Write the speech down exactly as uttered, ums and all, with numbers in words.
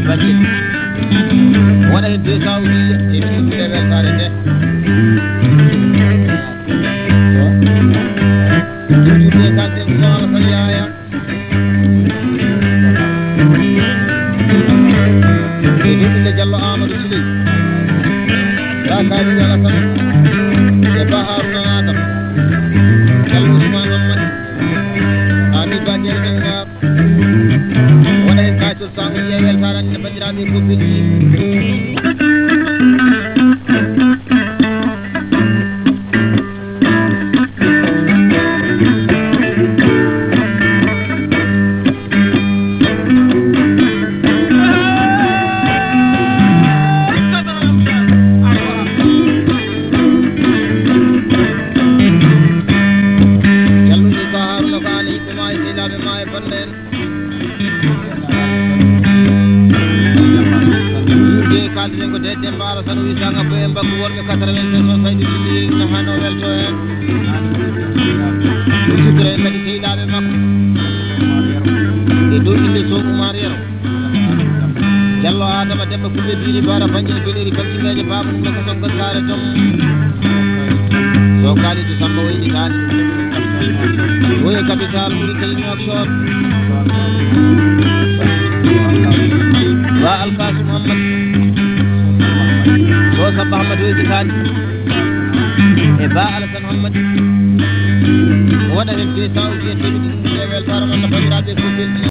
Bacce. Waɗa heen deux cent ujiya e ɗum ɗe weltaare nde. Juutude ka sen Soxna Saliyaaya. E ɗum ɗe Jallo Amadou Siley. Bakari Alassane. E Ba Haruna Adam. Jallo Ousmane Mamadou. Ami Bakari Aïda. Wona en ka costan o yiya weltaare anne banndiraaɓe ko belɗi. Jalluɗi ko Haruna ko an e yiɗɓe ma e sehilaɓe ma e bande en. Yimɓe kalduɗen ko Deedde Mbaalo tan o wisa ngam ko en mbaggu worɓe quatre-vingt-seize o Saydu Sili no hano welto en. Ɗum sukra en kadi sehilaɓe makko. E dow inde Sow Oumar Yero. Jallo Adama Demba Fulɓe Biiri Bara Banjiri Beleri Banjiri Meeje Baba Ɗum ko Sow Gankaare Tom. Sow Kalidu Samba Wayni Kali. Woye capital ɓuri tawi Nouakchott. Ba Alkasu Muhammad. Sow Samba Ahmad Wayni Kali. E Ba Alassane Muhammad. Waɗa heen deux cent ujiya teɓiɗi ɗum e weltaare mon no banndiraaɓe.